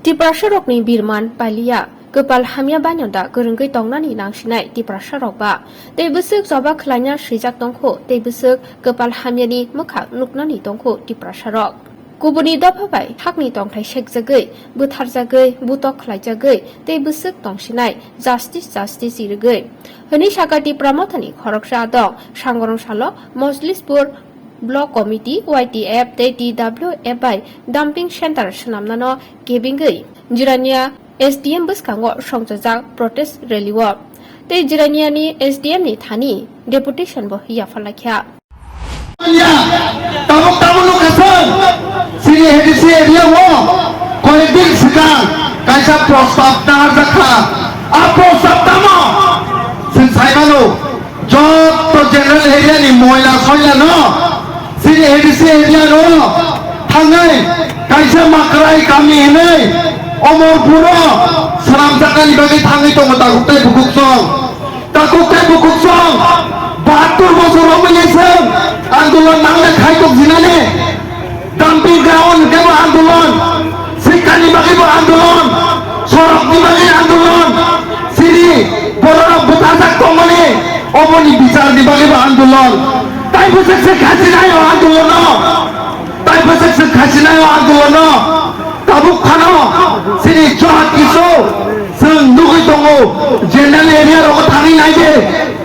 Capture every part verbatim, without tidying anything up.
Tiprasarokni birman paliya, kwpal hamya baino da kwrwngwi tongnani nangsinai Tiprasarok ba. Tei bwswk choba khlaina swijak tongkhu, tei bwswk kwpal hamyani mwkhang nuknani tongkhu Tiprasarok. Kubuni dopha bai hakni tongthai sekjagwi, bwtharjagwi, butok khlaijagwi, tei bwswk tongsinai justice, justice irwgwi. Hwnwi saka Tipra Mothani khoroksa adong, Sangorong salo Mojlispur Block Committee, Y T F tei T W F bai dumping center swnamnano kebengwi Jirania S D M bwskango songchajak protest rally o. Tei Jiraniani S D M ni thani deputation bo yapharlaikha. Tabuk tabuk no kasang, chini A D C area o koyekdin swkang kaisa prostab naharjakha. A prostab tamo? Chwng saimano, jotto general area ni moila soila no chini A D C area no thangwi kaisa Makrai kami hinwi Omorpur o swnamjaknani bagwi thangwi tongo takhuk tei bukhuk song. Takhuk tei bukhuk song, bahattur bosor romwi ni chwng andolon nangna khai tok jinani. Dumping ground hwnkhe bo andolon, sikkani bagwi bo andolon, sorokni bagwi andolon, chini bororok bwtharjak tongmani oboni bicharni bagwi bo andolon. Tai bwswk se khachinaio andolono, tai bwswk se khachinaio andolono. Tabuk phano chini johat kisu chwng nugwi tongo, general area rogo thangwi nai di,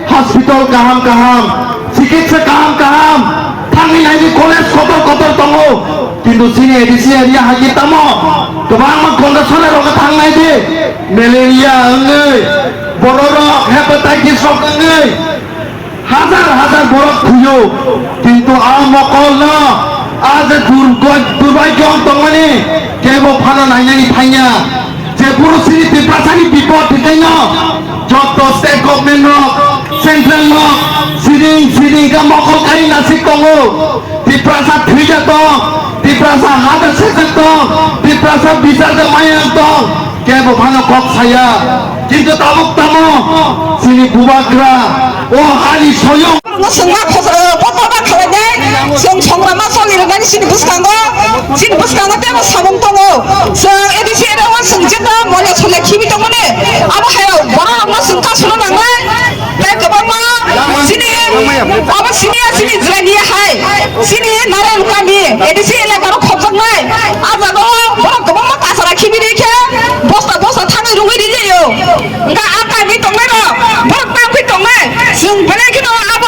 hospital kaham kaham, chikitsa kaham kaham, thangwi nai di, college kotor kotor tongo, kintu chini A D C area hai khe tamo kwbangma condition rogo thang nai di, malaria wngwi, bororok hepatitis rok wngwi, hajar hajar borok thwiyo, kintu a mokolno, a je durgo-, durbhagyo wng tongmani kebo phano nainani thangya. Jephuru chini Tiprasani bipod hwnkhe no, joto state government rok, central rok, siring siring khe mokol kai nasik tongo. Tiprasa thwijak tong, Tiprasa hajar sejak tong, Tiprasa bichar de maya tong, kebo phano kok saya. Kintu tabuk tamo chini bubagra o hani soyong. Chwng ma khosro, bo toba khlainai, chwng songrama choli rwnani chini bwskango, chini bwskango teibo samung tongo. Chwng A D C area o chwng jeta moila soila khibi tongmani, abo hai borok rokno chwng kasuna nangnai. Tei kwbangma chini, abo sini ya chini jwlai ni hai, chini Narayan kami, A D C elaka rok khopjaknai. A jaga o borok kwbangma kasara khibi ri khe bosta bosta thangwi rwngwi ri jaio. Wngkha a kami tongnai rok, borok tangwi tongnai. Chwng belai kheno a